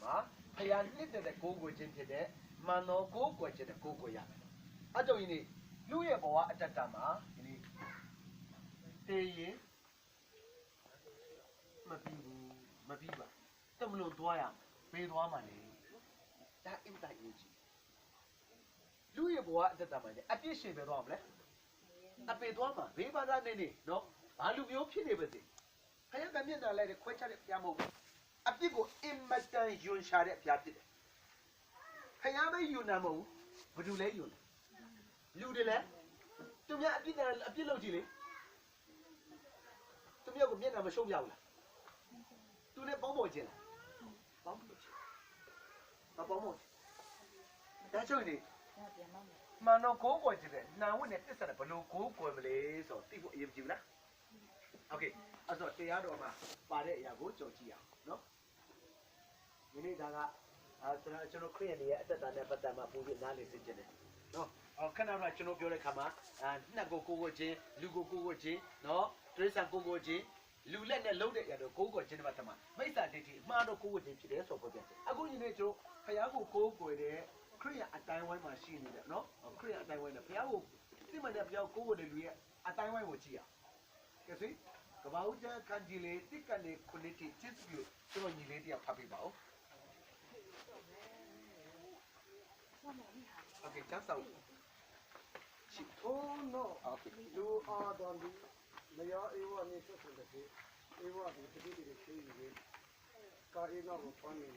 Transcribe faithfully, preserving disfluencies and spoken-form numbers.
မှာ ဘုရားနှစ်သက်တဲ့ကိုးကွယ်ခြင်းဖြစ်တဲ့ မန်သောကိုးကွယ်ခြင်းနဲ့ကိုးကွယ်ရမယ်။ အဲကြောင့်ယနေ့ လူရဲ့ဘဝအတ္တတာမှာ ယနေ့ သေရင် မပြီးဘူး၊ မပြီးပါဘူး။ တမလွန်သွားရမယ်။ ဘယ်သွားမှာလဲ။ ဒါအင်မတန်အရေးကြီးတယ်။ လူရဲ့ဘဝအတ္တတာမှာလည်း အပြစ်ရှင်ပဲသွားမလဲ။ အပေသွားမှာ။ ဘယ်ဘာသာနေနေနော်။ ဘာလူမျိုးဖြစ်နေပါစေ။ ဘုရားကမျက်နှာလိုက်တဲ့ခွဲခြားတဲ့ဘုရားမဟုတ်ဘူး။ အပြစ်ကိုအင်မတန်ယွန်ရှာတဲ့ဘုရားဖြစ်တယ်။ ဘုရားပဲယွန်တာမဟုတ်ဘူး။ ဘယ်သူလဲယွန်လဲ။ လူတွေလဲ။ သူများအပြစ်ဒဏ်အပြစ်လုပ်ကြည့်လေ။ သူများကိုမျက်နှာမရှုံးပြဘူးလား။ သူနဲ့ပေါင်းဖော်ခြင်းလား။ ပေါင်းဖော်ခြင်း။ မပေါင်းဖော်ခြင်း။ ဒါကြောင့်နေမှန်တော့ကိုးကွယ်ခြင်းနဲ့နာဝိနဲ့တစ္ဆာနဲ့ဘယ်လိုကိုးကွယ်မလဲဆိုတော့သိဖို့အရေးကြီးဘူးလား။ Okay အဲ့တော့တရားတော်မှာပါတဲ့အရာကိုကြော်ကြည့်အောင်နော်။ ဒီနေ့ဒါကအာကျွန်တော်ကျွန်တော်ခရစ်ယာန်တွေရဲ့အသက်တာနဲ့ပတ်သက်မှပိုပြီးနားလည်စေချင်တယ်နော်။ အော်ခဏခဏကျွန်တော်ပြောတဲ့ခါမှာအာနှက်ကိုကိုးကွယ်ခြင်းလူကိုကိုးကွယ်ခြင်းနော်တိရစ္ဆာန်ကိုးကွယ်ခြင်းလူလက်နဲ့လုံးတဲ့အရာတို့ကိုးကွယ်ခြင်းတွေမှာတမမိစ္ဆာဒိဋ္ဌိအမှားတော့ကိုးကွယ်ခြင်းဖြစ်တယ်ဆိုတော့ပြောပြတယ်။ အခုယနေ့ကျွန်တော်ဘုရားကိုကိုးကွယ်တဲ့ခရစ်ယာန်အတိုင်းဝိုင်းမှာရှိနေတဲ့နော်ခရစ်ယာန်အတိုင်းဝိုင်းနဲ့ဘုရားကိုသိမှန်တဲ့ဘုရားကိုကိုးကွယ်တဲ့လူရဲ့အတိုင်းဝိုင်းကိုကြည့်ရအောင်။ ကဲဆွေကဘာဦးကျမ်းအခန်းကြီးလေးတစ်ကနေခုနှစ်ထိချင်းစပြုကျွန်တော်ညီလေးတယောက်ဖတ်ပေးပါဦး။ Okay ကျမ်းစာကိုရှိထို့သော Okay လူအာဒံသည်မယားဧဝနှင့်ဆက်ဆံသဖြင့်ဧဝသည်သတိတည်းချေယူ၍ကာဧနကိုဖမ်းနေလ